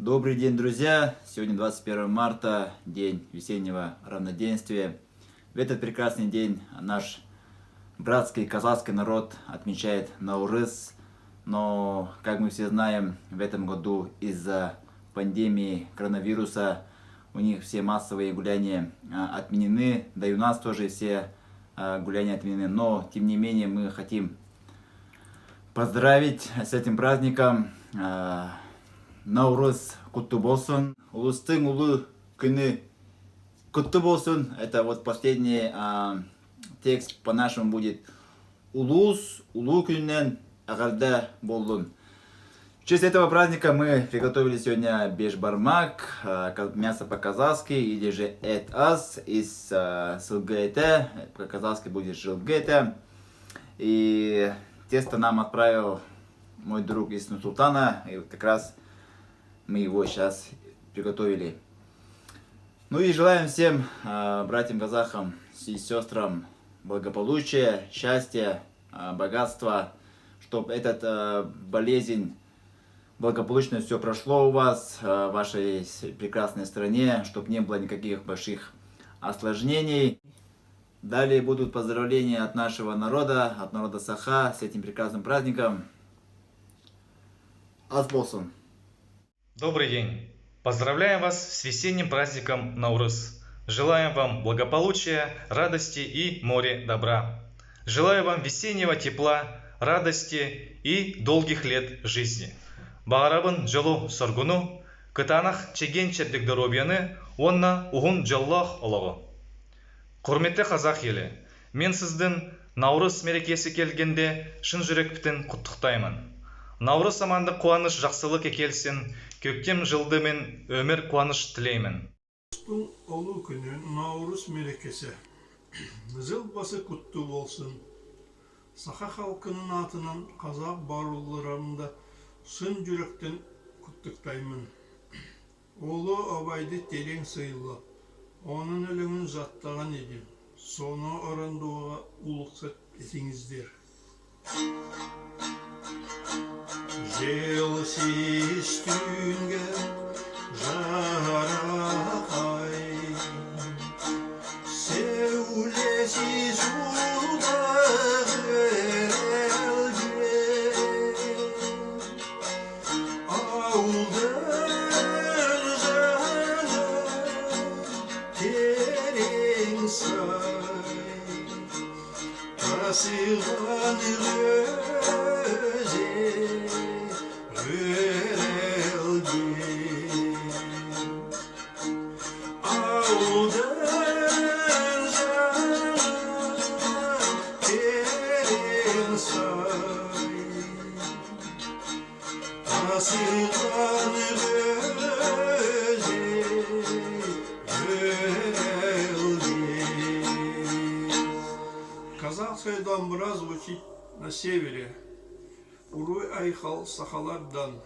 Добрый день, друзья! Сегодня 21 марта, день весеннего равноденствия. В этот прекрасный день наш братский казахский народ отмечает Наурыз. Но, как мы все знаем, в этом году из-за пандемии коронавируса у них все массовые гуляния отменены, да и у нас тоже все гуляния отменены. Но, тем не менее, мы хотим поздравить с этим праздником. Наурыз құтты болсын. Ұлыстың ұлы күні құтты болсын. Это вот последний текст по-нашему будет: Улус, ұлы күнінен эҕэрдэ буоллун. В честь этого праздника мы приготовили сегодня бешбармак, мясо по-казахски, или же ет ас из сылгы еті, по-казахски будет жылқы еті. И тесто нам отправил мой друг из Нур-Султана, и вот как раз мы его сейчас приготовили. Ну и желаем всем братьям казахам и сестрам благополучия, счастья, богатства, чтобы этот болезнь благополучно все прошло у вас, в вашей прекрасной стране, чтобы не было никаких больших осложнений. Далее будут поздравления от нашего народа, от народа Саха, с этим прекрасным праздником. Ас болсын! Добрый день! Поздравляем вас с весенним праздником Наурыз. Желаем вам благополучия, радости и море добра. Желаю вам весеннего тепла, радости и долгих лет жизни. Баҕарабын дьолу-соргуну, кытаанах чэгиэн-чэбдик доруобуйаны, уонна уһун дьоллоох олоҕу. Құрметті қазақ елі, мен сіздің Наурыз мерекесі келгенде шын жүрекпен құттықтаймын. Наурыз амандық, қуаныш, жақсылық әкелсін, көктем жылды мен өмір қуаныш тілеймін. Ұлыстың ұлы күні Наурыз мерекесі. Жыл басы құтты болсын. Саха халқының атынан қазақ бауырларымды шын жүректен құттықтаймын. Ұлы Абайды терең сыйлап, оның өлеңін жаттаған едім. Соны орындауға ұлықсат етіңіздер. Жел түнге жарақай, Сәулесі судағы елге, Ауылдың жаны терең сай, Тасыған өзен елге. Ауылдың жаны терең сай, Тасыған өзен елге. Казахская домбра звучит на севере. Уруй-айхал сахалардан.